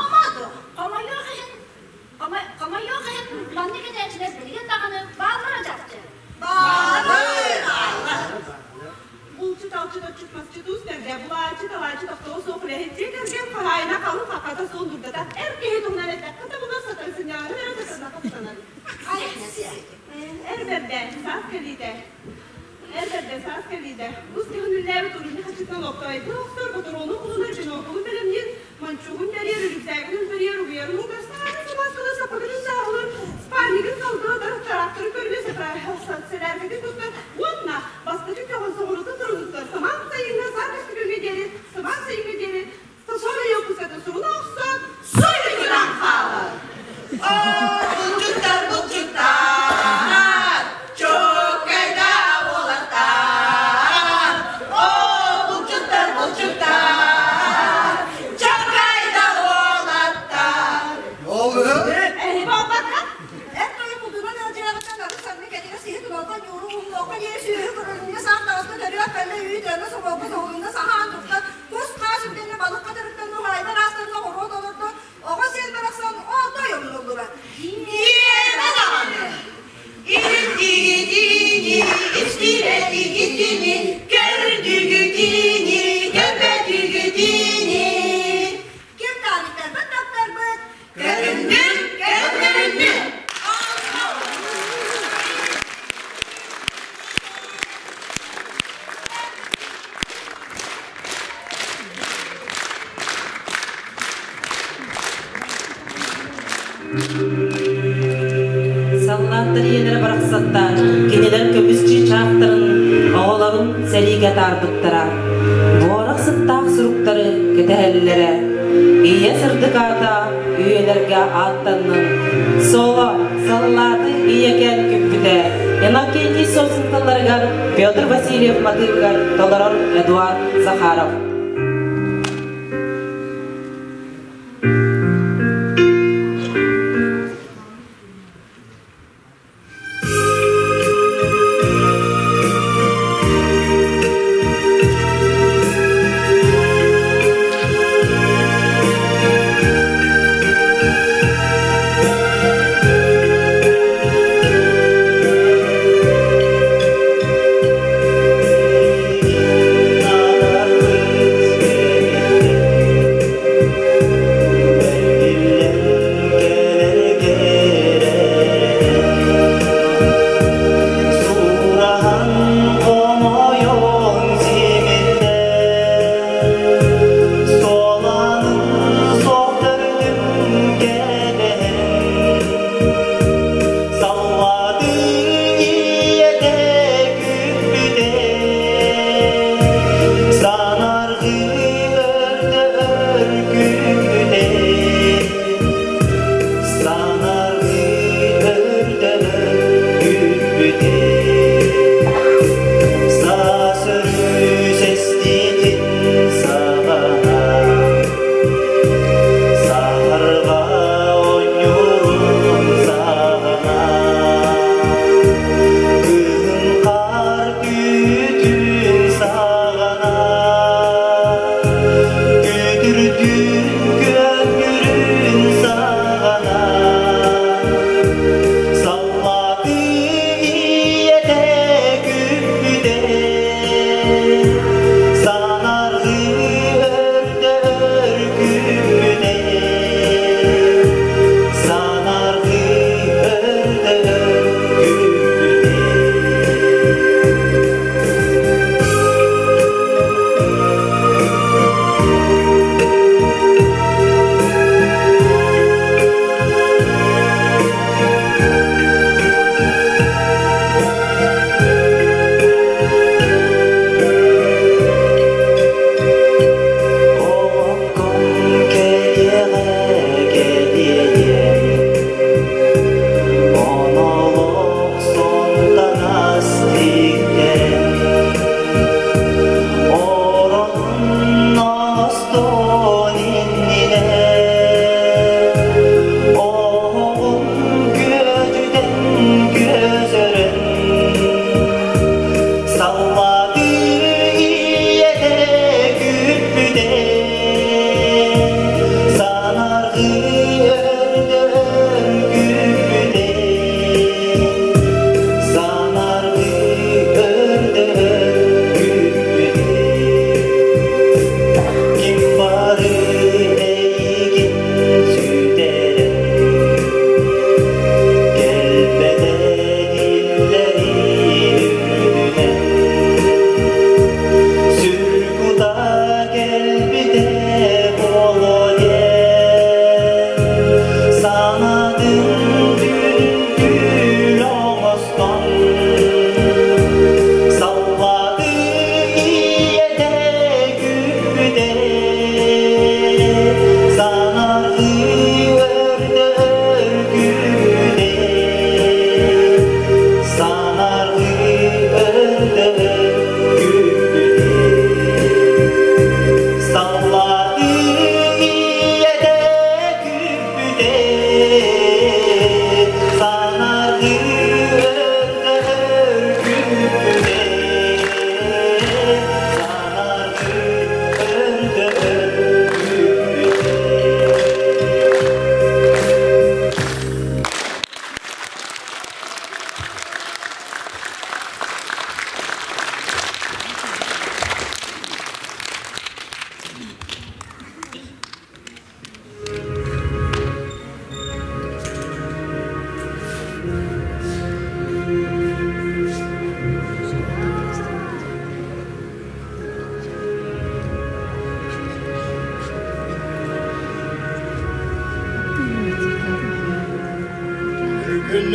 Амады, хомойуох иһин, хомойуох иһин маннык этээччилэр билигин даҕаны бааллара чахчы. Булчут-алчыт, отчут-масчыт уус бэрдэ, булааччы, талааччы тохтоло суох үлэһит дьиэ кэргэн хаһаайына халыҥ хаххата суон дурдата эр киһи туһунан эттэххэ табыллар сатары сынньалаҥын эрэ сатанна хамсанар. Эр бэрдэ, саас кэлиитэ. Эр бэрдэ, саас кэлиитэ. Ус кыһын үллээбит уруйну хаччытынан оттоойдуу охсор, ботуруону булунар, биноклун бэлэмниир, мончуугун тэрийэр, үрүксээгин үлбэрийэр, угуйарын угар, саҥата сабас. сылы саппыкытын сааһылыыр, спальнигын салгыы тракторы көрүнэ сэлээркэтин туттар уонна бастакы көҕүн соҕуруута турунуттар самаан сайыҥҥа саас күҥҥэ диэри самаан сайыҥҥа диэри Соня пуската суруна охсон суруйунан хаалар. Булчуттар, булчуттар, чоккайда уолаттар. О, булчуттар, булчуттар, чоккайда уолаттар. Эһи буолбакка, эр тойон булдунан ыалдьыаҕыттан ары санны кэтигэ сиһи туналга ньууру уһуннуохха диэри сүөһү көрөрүнгэ саах таҕыста төрүөх кэллэ үүт өҥө соболго соһулунна саһаан тутта кус хаас үрдэннэ балык хатырыктан уһаайба ыраастарына оҕуруот олордо оҕо сиэл барахсан отой умнуллубат. Миэмэ даҕаны Илдигитини, истибэтигитини, көрдүгүтини, көрбөтүгүтини. Ким таалиттарбыт таптарбыт Көрүндүн, көрдөрүндүн. Саллааттар ийэлэрэ барахсаттар, кинилэр көмүс чыычаахтарын, оҕолорун сэриигэ атаарбыттара. Буорах сыттаах суруктары кэтэһэллэрэ. Ийэ сырдык аата үйэлэргэ ааттаннын. Соло, саллааты ийэкээн күппүтэ. Иннокентий Сосин тылларыгар Петр Васильев матыыбыгар толорор Эдуард Захаров.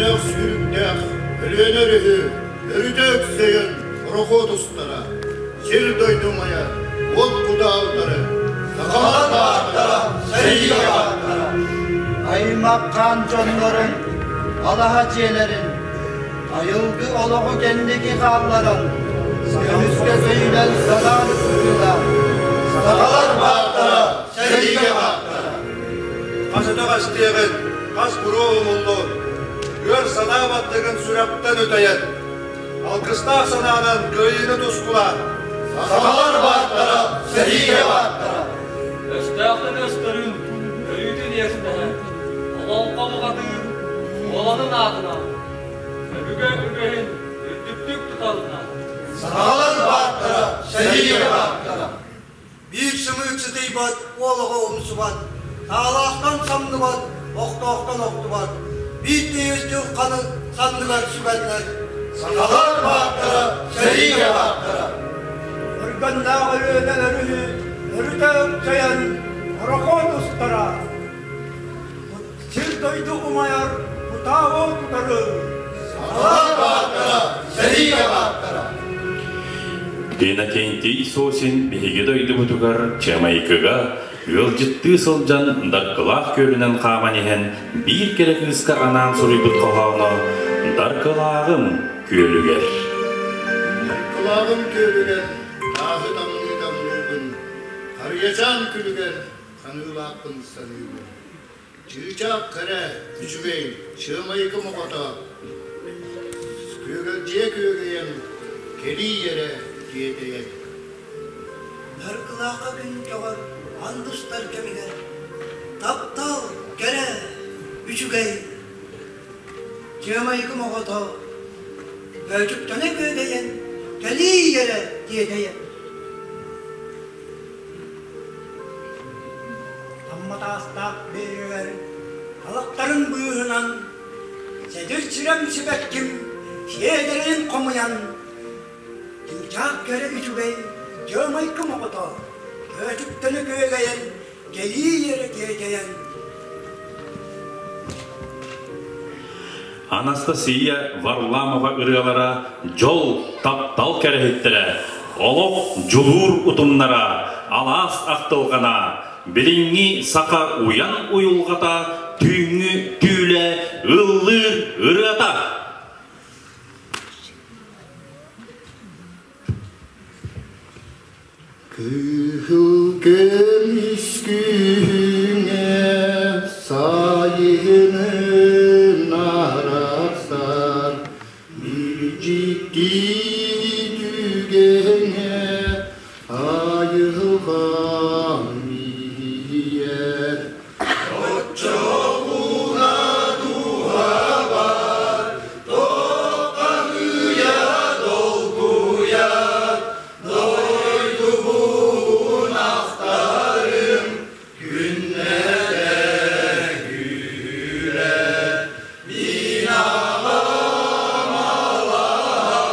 Өргөннөөх сүүрүктээх Өлүөнэ өрүһү өрүтэ өксөйөн борохуот устара, сир-дойду умайар, уот кутаа утары, сахалар бааттара, сэриигэ бааттара. Аймах хаан дьоннорун, алаһа дьиэлэрин, айылгы олоҕу кэнники хаалларан, көмүскэ сөйүнэн санаан ытыылаах, сахалар бааттара, сэриигэ бааттара. Хас өтөх эстиэҕин, хас буруо умуллун, ыар санаа баттыгын сүрэхтэн үтэйэн, алгыстаах санаанан кыайыыны тускулаан, сахалар бааттара, сэриигэ бааттара. Өстөөхтөн өстөрүн, өрүүтүн иэстэһэн, олоҥхо бухатыыр уоланын аатынан, өбүгэ үгэһин үрдүктүк туталынан, сахалар бааттара, сэриигэ бааттара. Биир сымыыт сытыйбат, уол оҕо умсубат, таалаахтан самныбат, охтоохтон охтубат, биир тыйыс дьылҕаны санныгар сүгэннэр, сахалар бааттара, сэриигэ бааттара. Өргөннөөх Өлүөнэ өрүһү өрүтэ өксөйөн, борохуот устара, сир-дойду умайар кутаа утары, сахалар бааттара, сэриигэ бааттара. Иннокентий Сосин биһиги дойдубутугар Чамайкыга ыалдьыттыы сылдьан Даркылаах күөлүнэн хааман иһэн биир кэрэ кыыска анаан суруйбут хоһооно «Даркылааҕым күөлүгэр». Даркылааҕым күөлүгэр тааһы тамныы тамныыбын, харыйачаан күлүгэр ханыылаахпын саныыбын. Чыычаах кэрэ, үчүгэй, чыамайыкы моҕото, күөгэлдьийэ күөгэйэн, кэлии эрэ тиэтэйэн. Даркылаахха күн көҕөр андыстар кэмигэр таптал, кэрэ, үчүгэй, чыамайыкы моҕото, бөөчүктэнэ күөгэйэн, кэлии эрэ тиэтэйэн. Тамма таастаах биэригэр талахтарын быыһынан сэдир сирэм сибэкким сиэдэрин хомуйан чыычаах кэрэ үчүгэй дьыамайкым оҕото көөчүктэнэ күөгэйэн кэлии эрэ тиэтэйэн Анастасия Варламова ырыалара дьол, таптал кэрэһиттэрэ, олох дьулуур утумнара, алаас ахтылҕана, билиҥҥи саха уйан уйулҕата, түүҥҥү түүлэ, ыллыыр ырыата. Кыһыл көмүс күһүҥҥэ сайынын арахсар, Дьикти түгэҥҥэ айылҕам иһийэр. Оччоҕуна дууһабар тоқаһыйа долгуйар, Дойдубун ахтарым күннэтэ күүрэр. Мин аҕам алаһа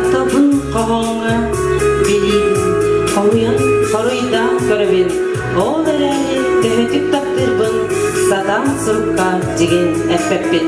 Тапталбын хоһооҥҥо билиибин хоһуйан хоруйдаан көрөбүн, ол эрээри төһөтүк таптыырбын сатаан сурукка дьигин эппэппин.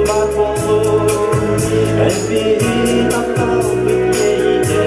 Бар боллун, эн биһи таптал бүттейде.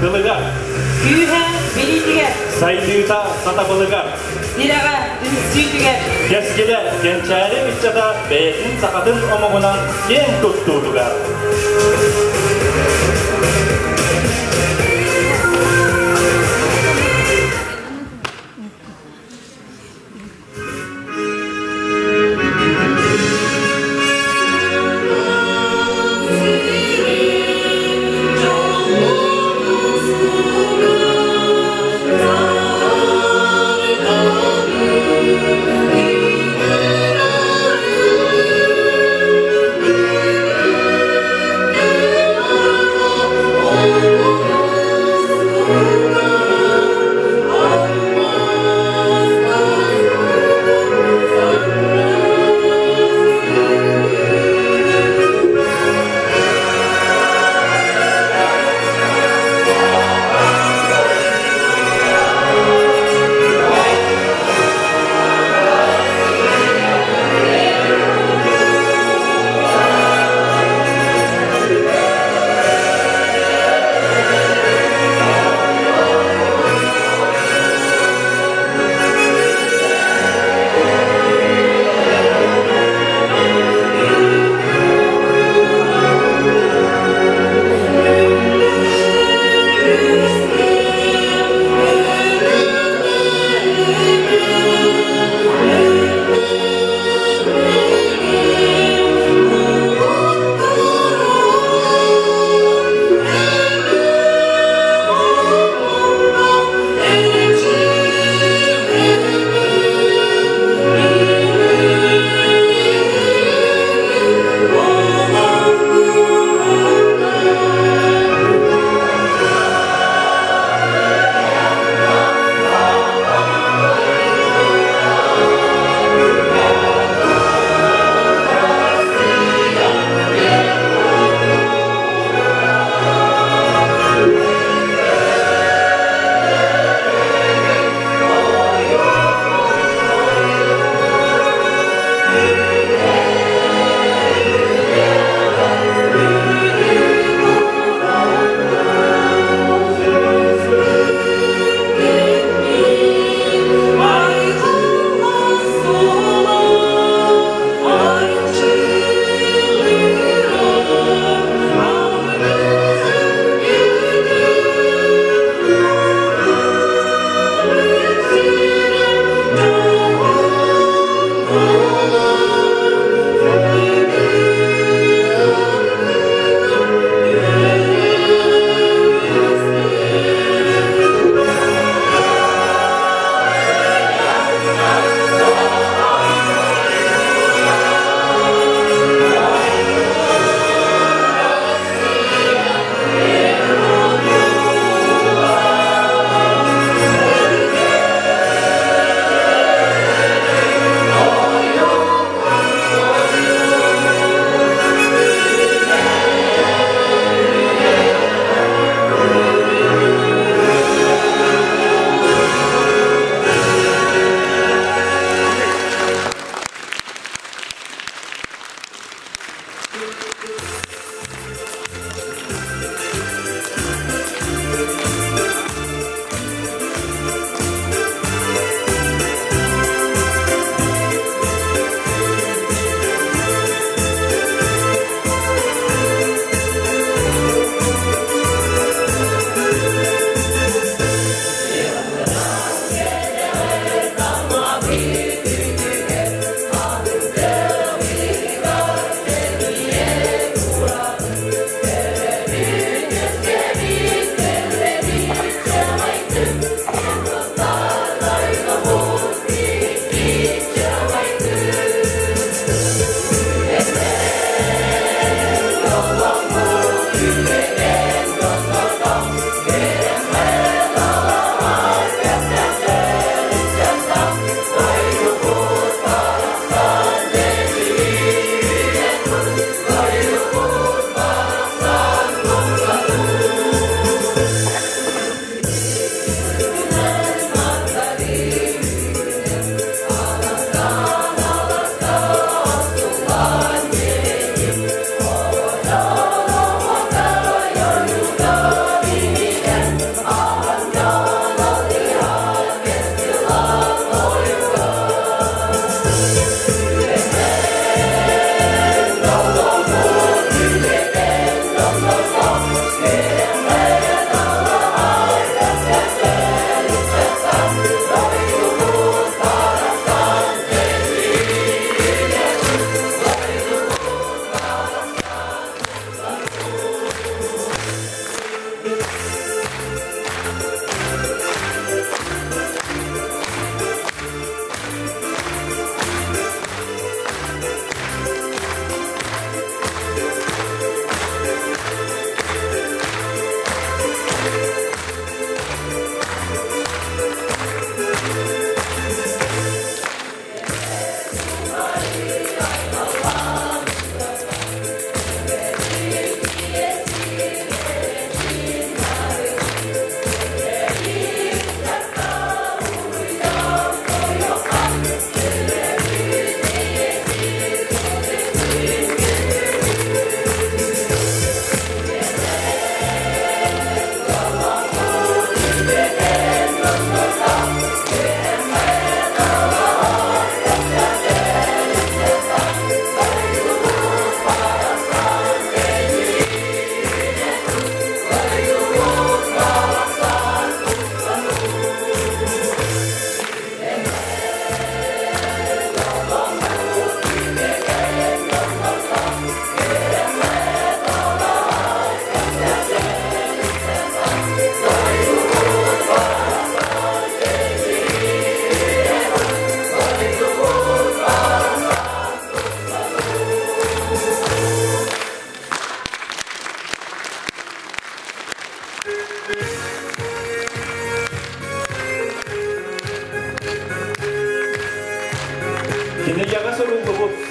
тылыгар. Күүһэ билиитигэр. Сайдыыта сатабылыгар. Тирэҕэ түмсүүтүгэр. Кэскилэ кэнчээри ыччата бэйэтин сахатын омугунан киэн туттуутугар.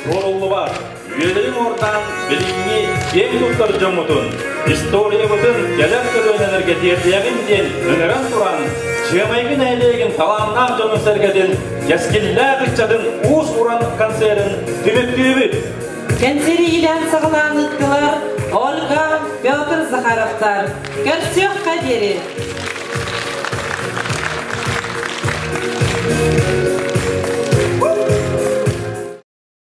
суоруллубат үйэлэрин уордаан билиҥҥи киэҥ туттар дьоммутун, историябытын кэлэр көлүөнэлэргэ тиэрдиэҕин диэн ыҥыран туран, Чыамайгы нэһилиэгин талааннаах дьонун-сэргэтин, кэскиллээх ыччатын уус-уран концерын түмүктүүбүт. Кэнсиэри иилээн саҕалаан ыыттылар Ольга, Петр Захаровтар. Көрсүөххэ диэри!